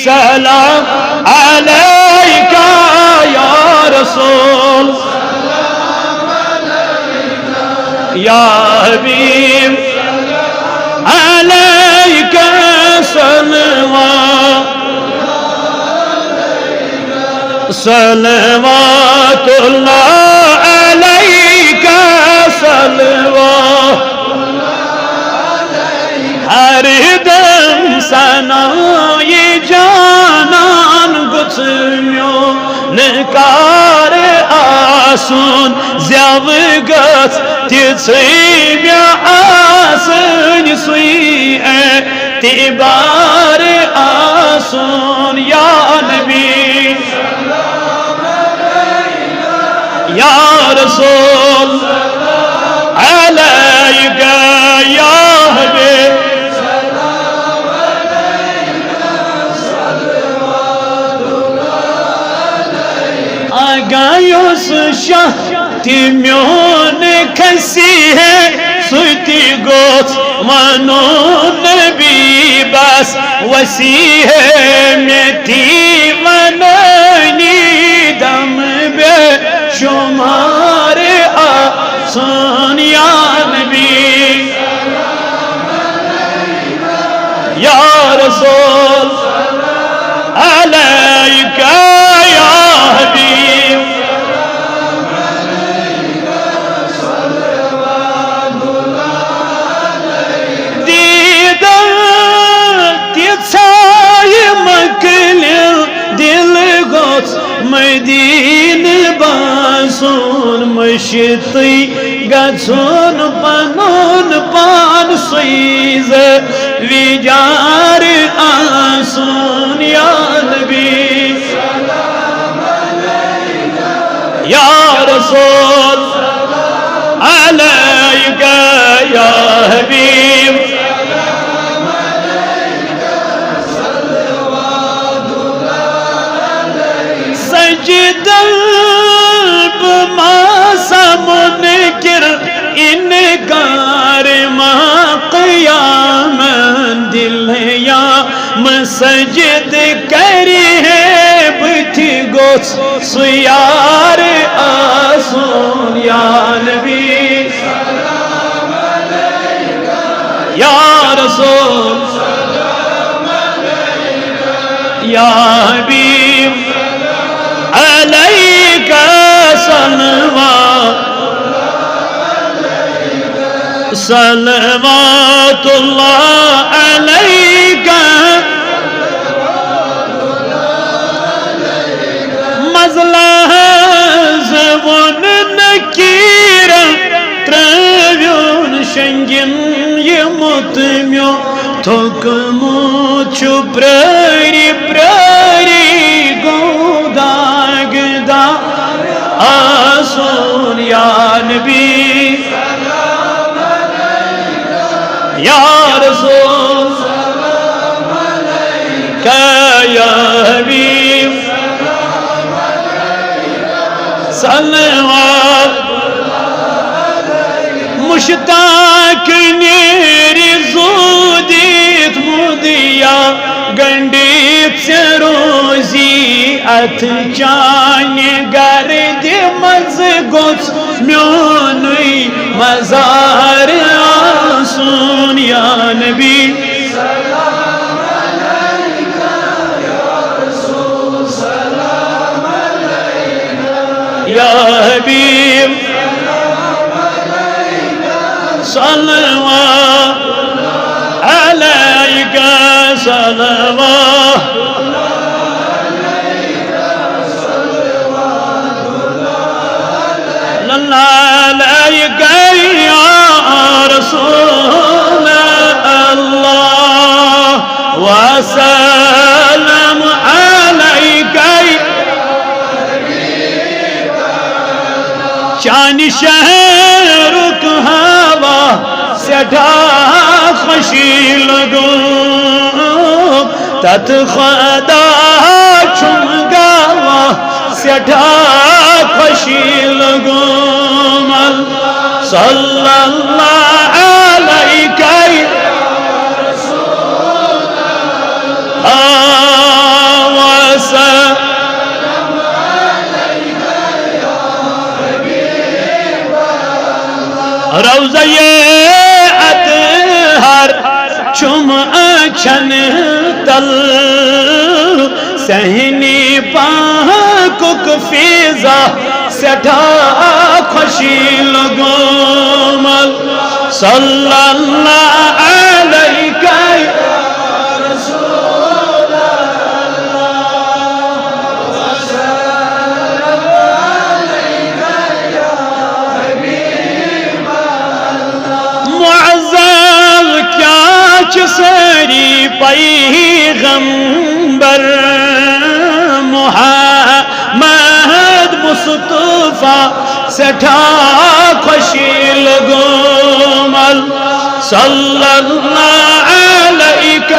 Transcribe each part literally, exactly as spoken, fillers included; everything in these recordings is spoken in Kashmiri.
سلام عليك يا رسول، يا حبيب، عليك صلوات، صلوات الله عليك، صلوات۔ ہر دم ثنائے جانان گوٚژھ میون کار آسُن، زٮ۪و گٔژھ تِژھٕے مےٚ آسٕنۍ، سُے اعتبار آسُن۔ یا نبی، یا رسول، عليك يا حبيب۔ آگاہ یُس شاہ تہِ میون کھسہِ ہے، سُہ تہِ گوٚژھ وَنُن نبی بس وصی ہے، مےٚ تی وَنٲنی دم بے شمار آسُن۔ یا نبی، یا رسول، عليك يا حبيب۔ دیدن تہِ ژھایہِ مۄکلہِ، دل گوٚژھ مدینہٕ باسُن، مٔشتٕے گژھُن پنُن پان، سُے زٕ ویجار آسُن۔ یا نبی، یا رسول، عليك يا حبيب۔ سجدن بہٕ ما سا منکر، انکار ما قیامن دل یا مسجد کرِ ہے، بہٕ تہِ گوٚژھ سُہ یار آسُن۔ یا نبی، یا رسول، یا حبیب، عليك صلوات، صلوات الله عليك۔ مزلہ حظ ووٚن نکیرن، ترٲوِن شنگن یہِ مُت میون۔ تھوٚکمُت چھُ پرٛٲری پرٛٲری، گوٚو داغ دار آسُن۔ یا نبی، یا رسول، یا حبیب، صلوات۔ مشتاق نیرِ زُو دِتھ مُدیا، گنڈِتھ ژےٚ روزی اتھ چانہِ گردِ منٛز، گوٚژھ میونُے مزار آسُن۔ یا نبی، یا حبیب، صلوات عليك، صلوات عليك يا رسول الله، وسلام عليك۔ چانہِ شہرُک ہوا سٮ۪ٹھاہ خوشی لوٚگُم، تتھ خدا چھُم گواہ سٮ۪ٹھاہ خوشی لوٚگُم۔ صلی اللہ علیک۔ آ، روضہ اطہر چھُم أچھن تل، صحنِ پاکُک فضا سٮ۪ٹھاہ خوشی لوٚگُم۔ صلی اللہ علیک یا رسول اللہ۔ معزز کیا چھ سٲری پیغمبر محمد مصطفیٰ سٮ۪ٹھاہ خوشی لوٚگُم۔ صلی اللہ علیک۔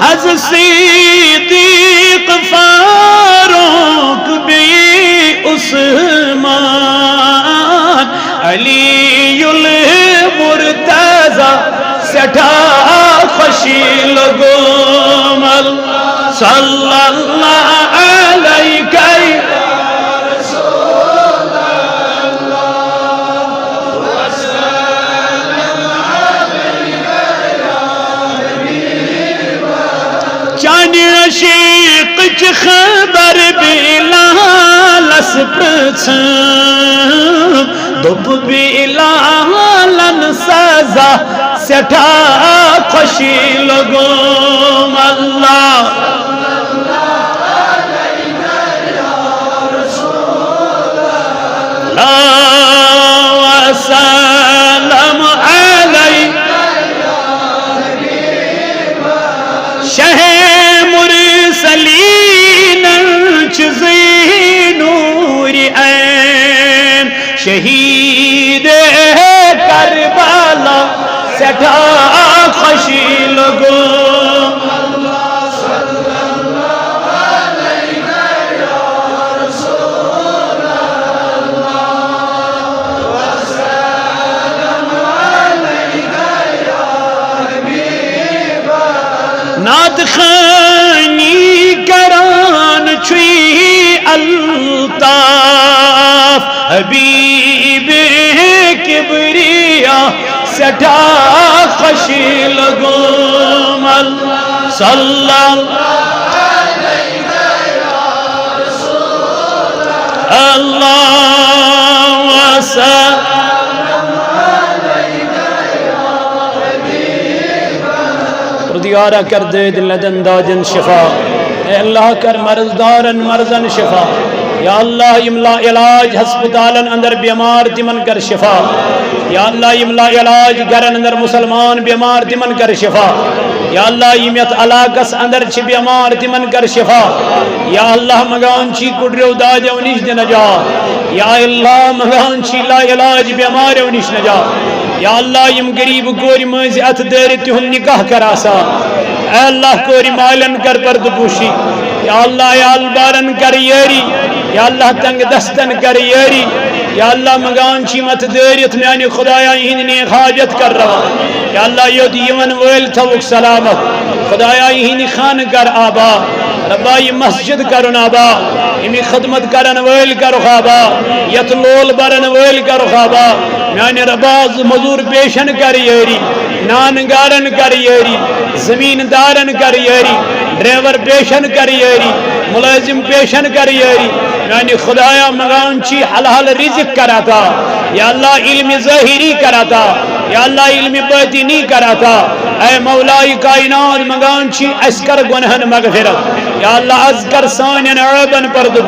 حض صدیق فاروق بیٚیہِ عثمان علی المرتضی سٮ۪ٹھاہ خوشی لوٚگُم۔ صلی اللہ علیک۔ چانہِ عشیقٕچ خبر بلالس پرٛژھم، دوٚپ بلالن سزا سٮ۪ٹھاہ خوشی لوٚگُم۔ اللہ وسلم علیہ۔ شہ مرسلین چھ زی نور عین شہید کربلا سٮ۪ٹھاہ خوشی لوٚگُم۔ نعت خوانی کران چھُے الطاف حبیب کبریا سٮ۪ٹھاہ خوشی لوٚگُم۔ اللہ صلی اللہ اللہ وسلم۔ پروردگارا، کر دٲدۍ لدن دادٮ۪ن شفا۔ اے اللہ، کر مرض دارن مرضن شفا۔ یا اللہ، یِم لا علاج ہسپتالن اندر بیمار، تِمن کر شفا۔ یا اللہ، یِم لا علاج گرن اندر مسلمان بیمار، تِمن کر شفا۔ یا اللہ، یِم یتھ علاقس اندر چھِ بیمار، تِمن کر شفا۔ یا اللہ، منگان چھی کُڑریو دادیو نِش دِ نجات۔ یا اللہ، منگان چھی لا علاج بیماریو نِش نجات۔ یا اللہ، یِم غریب کورِ مٲنٛزِ اتھٕ دٲرِتھ تِہُنٛد نکاح کر آسان۔ اے اللہ، کورِ مالٮ۪ن کر پردٕ پوشی۔ یا اللہ، عیال بارن کر یٲری۔ یا اللہ، تنگ دستن کر یٲری۔ یا اللہ، منگان چھی یِم اتھٕ دٲرِتھ میانہِ خدایا یِہنٛدۍ نیک حاجت کر روا۔ یا اللہ، یوٚت یِوان وٲلۍ تھاوُکھ سلامت۔ خدایا، یِہنٛدۍ خانہٕ کر آباد۔ ربا، یہِ مسجد کرُن آباد۔ اَمِچ خدمت کرن وٲلۍ کرُکھ آباد۔ یتھ لول برن وٲلۍ کرُکھ آباد۔ میانہِ ربا، مزور پیشن کر یٲری۔ نان گارن کر یٲری۔ زمین دارن کر یٲری۔ ڈرائیور پیشن کر یٲری۔ ملازم پیشن کر یٲری۔ میانہِ خدایا، منگان چھی حلال رزق کر عطا۔ یا اللہ، علم ظاہری کر عطا۔ یا اللہ، علم باطنی کر عطا۔ اے مولائے کائنات، منگان چھی، اسہِ کر گناہن مغفرت۔ یا اللہ، از کر سانٮ۪ن عیبن پردٕ۔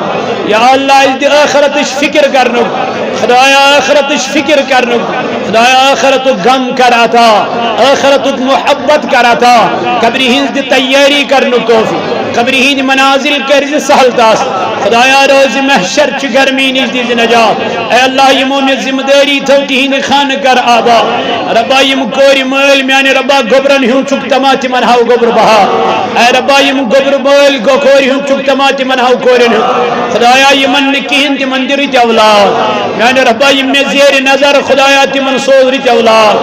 یا اللہ، اسہِ دِ ٲخرتٕچ فکر کرنُک۔ خدایا، ٲخرتٕچ فکر کرنُک۔ خدایا، ٲخرتُک غم کر عطا۔ ٲخرتُک محبت کر عطا۔ قبرِ ہٕنٛز دِ تیٲری کرنُک توفیق۔ قبرِ ہٕنٛدۍ منازل کٔرۍ زِ سہل تس۔ خدایا، روزِ محشر چہِ گرمی نِش دِیٖزِ نجات۔ اے اللہ، یِمو مےٚ ذمہٕ دٲری تھٲو، تِہنٛدِ خانہٕ کر آباد۔ ربا، یِم کورِ مٲلۍ میانہِ ربا گوٚبرن ہُنٛد چھُکھ تما، تِمن ہاو گوٚبرٕ بہار۔ اے ربا، یِم گوٚبرٕ مٲلۍ گوٚو کورِ ہُنٛد چھُکھ تما، تِمن ہاو کورٮ۪ن ہُنٛد۔ خدایا، یِمن نہٕ کِہیٖنۍ، تِمن دِ رٕتۍ اولاد۔ میانہِ ربا، یِم مےٚ زیرِ نظر، خدایا، تِمن سوز رٕتۍ اولاد۔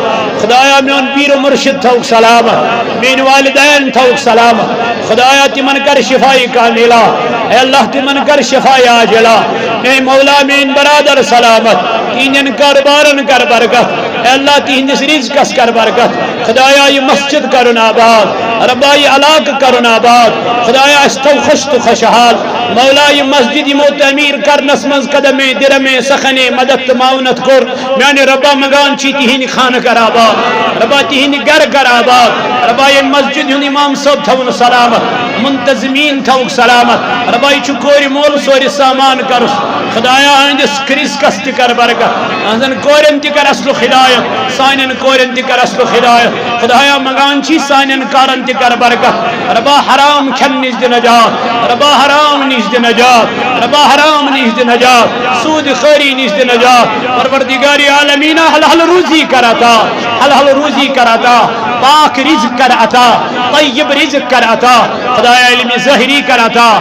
خدایا، میون پیر و مرشد تھاوُکھ سلامت، میٲنۍ والدین تھاوُکھ سلامت۔ خدایا، تِمن کر شفای کاملہ۔ اے اللہ، تِمن کر شفای عاجلہ۔ اے مولا، میٲنۍ برادر سلامت، تِہنٛدٮ۪ن کارٕبارن کر برکت۔ اے اللہ، تِہنٛدِس رزقس کر برکت۔ خدایا، یہِ مسجد کرُن آباد، ربا، یہِ علاقہٕ کرُن آباد۔ خدایا، اسہِ تھاو خوش تہٕ خوشحال۔ مولا، یہِ مسجد یِمو تعمیٖر کرنس منٛز قدمے درمے سخنے مدد تہٕ معاونت کوٚر، میانہِ ربا، منگان چھی تِہنٛدِ خانہٕ کر آباد۔ ربا، تِہنٛدِ گرٕ کر آباد۔ ربا، ییٚمہِ مسجد ہُنٛد امام صٲب تھاوُن سلامت، منتظمین تھاوُکھ سلامت۔ ربا، یہِ چھُ کورِ مول، سورِ سامان کرُس۔ خدایا، أہنٛدِس رزقس تہِ کر برکت، أہنٛزن کورٮ۪ن تہِ کر اصلُک ہدایت، سانٮ۪ن کورٮ۪ن تہِ کر اصلُک ہدایت۔ خدایا، منگان چھی سانٮ۪ن کارن تہِ کر برکت۔ ربا، حرام کھٮ۪ن نِش دِ نجات، ربا، حرام نِش دِ نجات، ربا، حرام نِش دِ نجات، سود خوری نِش دِ نجات۔ پروردگار عالمین، حلال روزی کر عطا، حلال روزی کر عطا، پاک رزق کر عطا، طیب رزق کر عطا۔ خدایا، علم ظاہری کر عطا،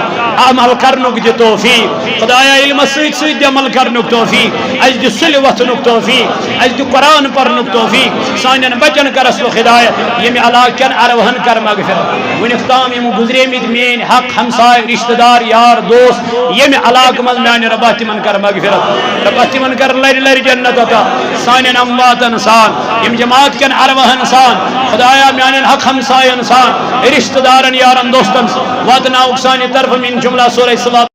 عمل کرنُک دِ توفیق۔ خدایا، علمس سۭتۍ سۭتۍ دِ عمل کرنُک توفیق، اسہِ دِ سُلہِ وۄتھنُک توفیق، اسہِ دِ قرآن پرنُک توفیق۔ سانٮ۪ن بچن کر اصلُک ہدایت، ییٚمہِ علاقہٕ کٮ۪ن ارواحن کر مغفرت۔ وُنیُک تام یِم گُزریمٕتۍ میٲنۍ حق ہمساے، رشتہٕ دار، یار، دوست، ییٚمہِ علاقہٕ منٛز، میانہِ ربا، تِمن کر مغفرت۔ ربا، تِمن کر لرِ لرِ جنت عطا۔ سانٮ۪ن امواتن سان، یِم جماعت کٮ۪ن ارواحن سان، خدایا، میانٮ۪ن حق ہمساین سان، رشتہٕ دارن، یارن، دوستن سان، واتناوُکھ سانہِ طرفہٕ من جملہ سورہ صفات۔